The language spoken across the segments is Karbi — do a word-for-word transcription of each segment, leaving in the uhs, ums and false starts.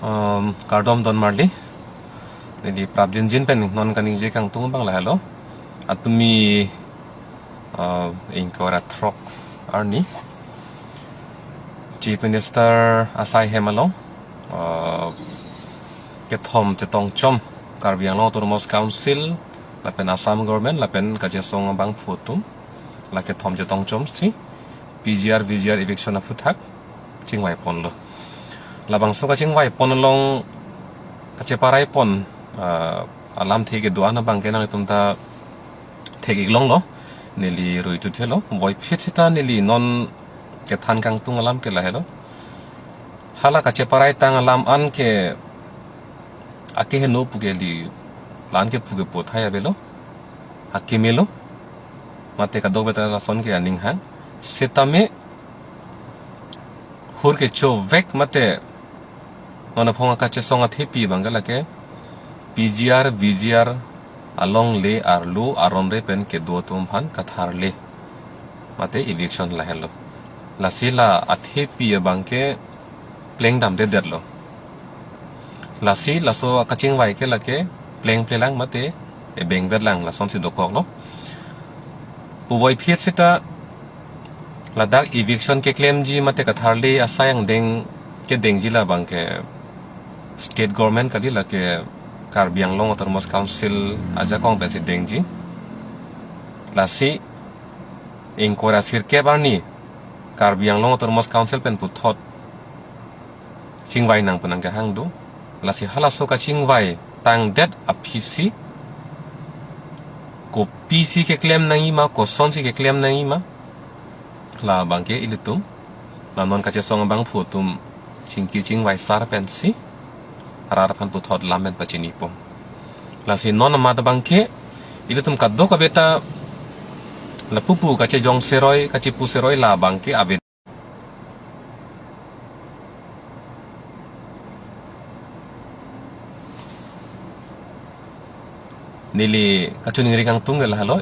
Um, kardom don marli. Neli prapjinjin pen non kaningje kangtung abang lahelo. Atumi, uh, ingkoi ra throk arni Chief Minister asai hem along, uh, kethom chetongchom Karbi Anglong Autonomous Council lapen Assam Government lapen kachesong abangphu atum, la kethom chetongchomsi P G R V G R eviction aphuthak chingvai ponlo. Labangso kachingvai pon along kacheparai pon, ah, alamthe kedo-an abangke nanglitum ta thek-ik longlo, neli ruitu thelo. Puvoiphit seta neli non kethan kangtung alam ke lahelo. Hala kacheparai tang alam an ke akeheno pu ke li, la-an ke pu ke puthai avelo, akemelo, mate kadokave ta lason ke aning hang. Setame hur kechovek mate non aphong akachesong athepi abangke lake P G R V G R alongle arlo aron-re pen kedo atum aphan katharle mate eviction lahelo. Lasi la athepi abangke plengdamdedetlo. Lasi laso akachingvai ke lake plengplelang mate ebengvetlang lasonsi dokoklo. Puvoiphit seta ladak eviction keklemji mate katharle asai angdeng kedengji labangke state government kali, lake Karbi Anglong Autonomous Council ajakong pensi dengji. Lasi ingkoi ra sirkep arni Karbi Anglong Autonomous Council pen puthot chingvai nang pu nangkehang do. Lasi halaso kachingvai tangdet aphisi kopisi keklem nangji ma, kosonsi keklem nangji ma, labangke ilitum, la non kachesong abangphu atum chingki chingvai sar pensi rat aphan puthot lam pen pachinipo. Lasi non amat abangke ilitum kadokave ta lapu pu kachejong seroi, kachepu seroi labangke ave. Neli kachiningri kangtung ke lahelo.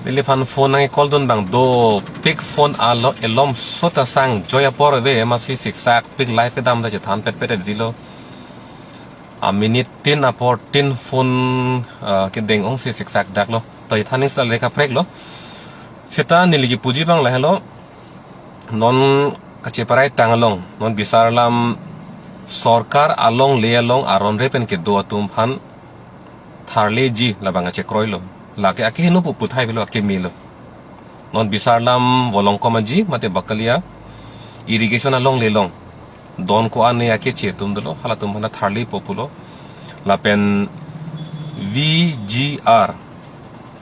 Neliphan phone nang call dun abang dopik, phone alo elom sota sang joi apor ave, masi siksak pik, live kedam ta chethan petpet dilo. A minute tin apor tin phone, ah, kedeng ongsi siksak daklo. To ithaning seta le kaprek lo. Seta neli kipuji abang lahelo. Non kacheparai tang along, non bisar alam, sorkar alongle along aron-re pen kedo atum aphan tharleji labang kachekroilo. Lake akeheno pu puthai avelo, akemelo. Non bisar alam Volongkom Aji mate Bakalia irrigation alongle along don ko-an akeche atum dolo, halatum aphan tharlepo pulo. Lapen V G R,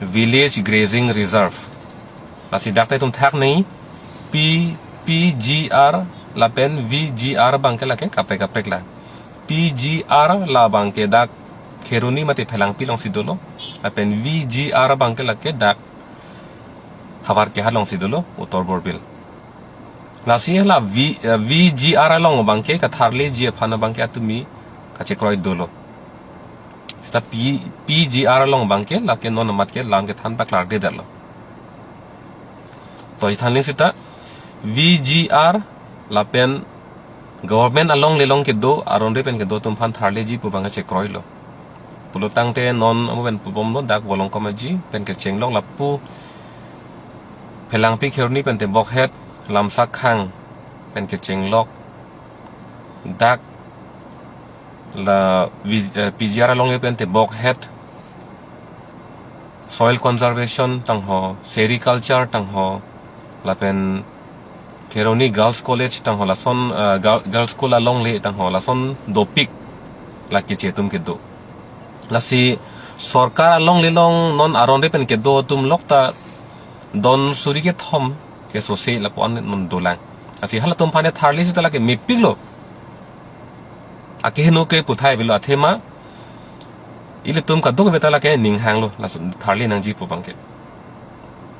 Village Grazing Reserve, lasi dak ta itum thak nangji, P, P G R lapen V G R abangke lake kaprek kaprek lang. P G R labangke dak Kheroni mate Phelangpi alongsi dolo, lapen V G R abangke lake dak Howraghat alongsi dolo, Uttar Borbil. Lasi la V, eh, V G R along abangke katharleji aphan abangke atumi kachekroi dolo. Seta P, P G R along abangke lake non amat ke lam kethan paklardedetlo. To ithanle seta V G R lapen government alongle along kedo, aron-re pen kedo atum aphan tharleji pu abang kachekroilo. Pulotangte non amo pen pubomlo, dak Volongkom Aji pen kechenglok, lapu Phelangpi Kheroni pen te Bokhet, Lamsakhang pen kechenglok, dak la V-, eh, P G R alongle pen te Bokhet, soil conservation tangho, sericulture tangho, lapen Kheroni Girls College tangho, lason, eh, Girl-, Girls School alongle tangho, lason dopik la keche atum kedo. Lasi sorkar alongle along non aron-re pen kedo atum lokta don suri kethom kesose lapu-an non dolang. Lasi halatum aphan tharle seta lake mepiklo. Akeheno ke puthai avelo, athema ilitum kadokave ta lake ning hanglo, laso tharle nangji pu abangke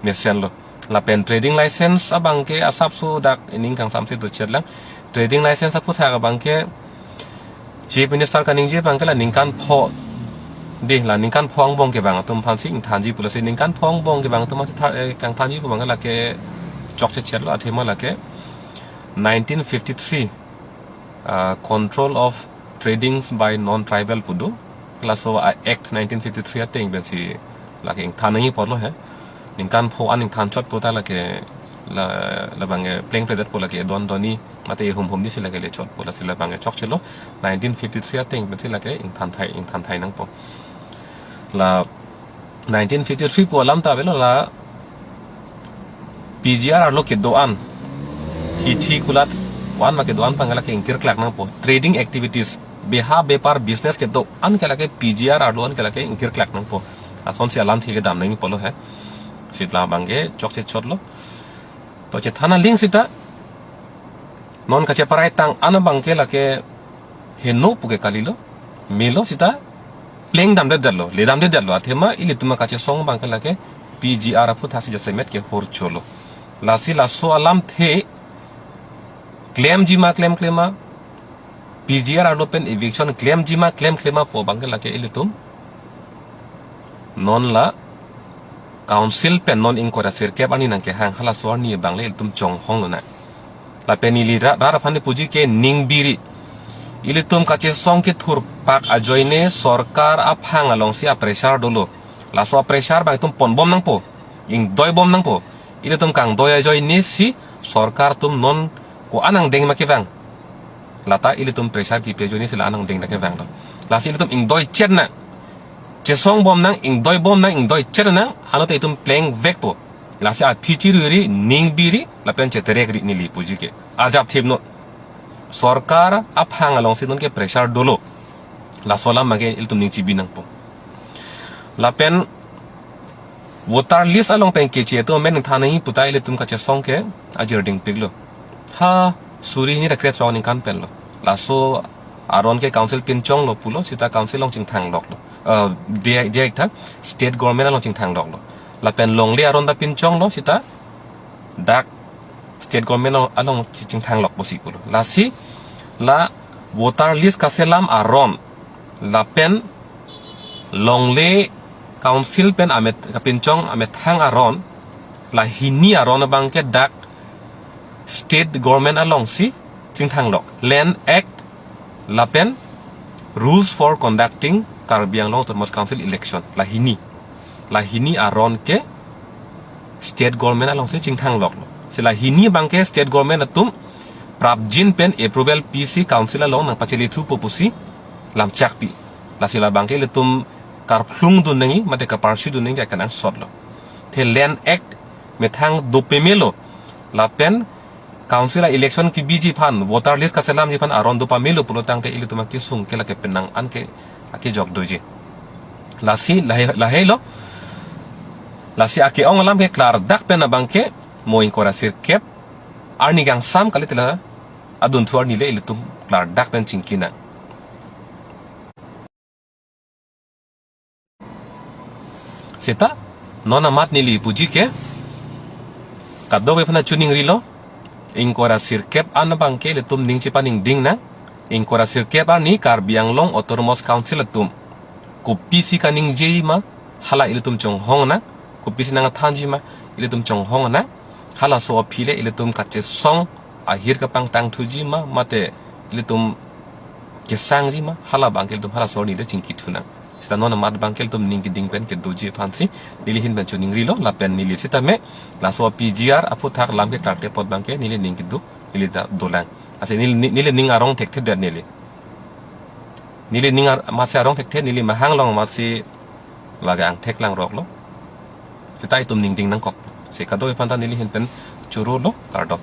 mesenlo. Lapen trading license abangke asapso dak ining kangsamse dochet lang. Trading license aphuthak abangke Chief Minister kaningje abangke la ningkan pho, dei, la ningkan pho angbong kevang atum aphansi ingthanji pulo, lasi ningkan pho angbong kevang atum aphansi thar, eh, kangthanji pu abangke lake chokche chetlo, athema lake nineteen fifty-three, uh, Control of Tradings by Non-Tribal pu do. Laso a-act nineteen fifty-three ateng pensi lake ingthan nangji apotlo he. Ningkan pho an ingthan chot pu ta lake la, labang, eh, plengpledetpo lake don doni mate ihum hum ni si lake le chotpo, lasi labang, eh, chokchelo. Nineteen fifty-three ateng pensi lake ingthan thai, ingthan thai nangpo. La nineteen fifty-three pu alam ta avelo, la P G R arlo kedo-an, hithi kulat ko-an ma kedo-an abang lake ingkirklak nangpo. Trading activities, beha bepar business kedo-an ke lake P G R arlo an ke lake ingkirklak nangpo. Lasonsi alamthe kedam nangji apotlo he. Sita labang ke chokche chotlo. To chethan aling sita non kacheparai tang an abang ke lake heno pu ke kalilo, melo sita pleng damdedetlo, le damdedetlo, athema ilitum kachesong abang ke lake P G R aphuthak si jasemet ke hor cholo. Lasi laso alamthe klemji ma klemkle ma, P G R arlo pen eviction klemji ma klemkle ma pu abang ke lake ilitum non la council pen non ingkoi ra sirkep arni nangkehang halaso arni abang le ilitum chonghong lonang. Lapen neli ra, ra aphan puji ke ning biri. Ilitum kachesong kethur pak ajoine sorkar aphang alongsi a-pressure dolo. Laso a-pressure abang itum ponbom nangpo, ingdoibom nangpo. Ilitum kangdoi ajoine si sorkar atum non ko-an angdeng ma kevang, lata ilitum pressure kipi ajoine si la-an angdeng ta kevanglo. Lasi ilitum ingdoi chet nang, chesongbom nang, ingdoibom nang, ingdoi chet nang, anlote itum plengvekpo. Lasi aphi chiruri, ning biri, lapen cheterekri neli puji ke. Ajap thip no. Sorkar aphang alongsi non ke pressure dolo. Laso alam abang ke ilitum ning chibi nangpo. Lapen voter list along pen keche atum amen ingthan nangji pu ta ilitum kachesong ke ajir dingpiklo. Ha suri hini ra krethrok aningkan penlo. Laso aron ke council pinchonglo pulo, sita council along chingthang loklo. Eh, dia, dia iktha state government along chingthang loklo. Lapen longle aron ta pinchonglo, sita dak state government along, along chi-, chingthang lok pusi pulo. Lasi la voter list kaselam aron, lapen longle council pen amet kapinchong amethang aron, la hini aron abang ke dak state government alongsi chingthang lok. Land Act lapen Rules for Conducting Karbi Anglong Autonomous Council Election, la hini. La hini aron ke state government alongsi chingthang loklo. Si la hini abang ke state government atum prapjin pen approval pisi council along nangpachele thupo pusi lamchak pi. Lasi labang ke ilitum karphlung dun nangji mate kaparsi dun nangji akan angsotlo. The Land Act methang do pamelo, lapen council a-election kebiji aphan, voter list kaselamji aphan aron do pamelo pulo tangte ilitum akesung ke lake penang an ke akejok doji. Lasi lahei, laheilo. Lasi ake-ong alam ke klardak pen abang ke mo ingkoi ra sirkep arni kangsam kali tela adunthu arni le ilitum klardak pen chingki nang. Seta non amat neli puji ke kadokave aphan choningrilo, ingkoi ra sirkep an abang ke ilitum ning chepaningding nang. Ingkoi ra sirkep arni Karbi Anglong Autonomous Council atum kopisi kaningje ma, hala ilitum chonghong nang. Kopisi nangthanji ma, ilitum chonghong nang. Halaso aphi le ilitum kachesong ahir kapangtangthuji ma, mate ilitum kesangji ma, hala abang ke ilitum halaso arni le chingki thu nang. Seta non amat abang ke ilitum ning keding pen kedoji aphansi neli ahin pen choningrilo, lapen neli sitame laso P G R aphuthak lam ke klarkle apot abang ke neli ning kedo, neli ta dolang. Lasi neli, neli ning arong thekthedet neli. Neli ning ar-, amatsi arong thekthe, neli mahang along amatsi lake angthek langroklo. Seta itum ningding nangkok. Si kadokave aphan ta neli ahin pen chorolo, kardom.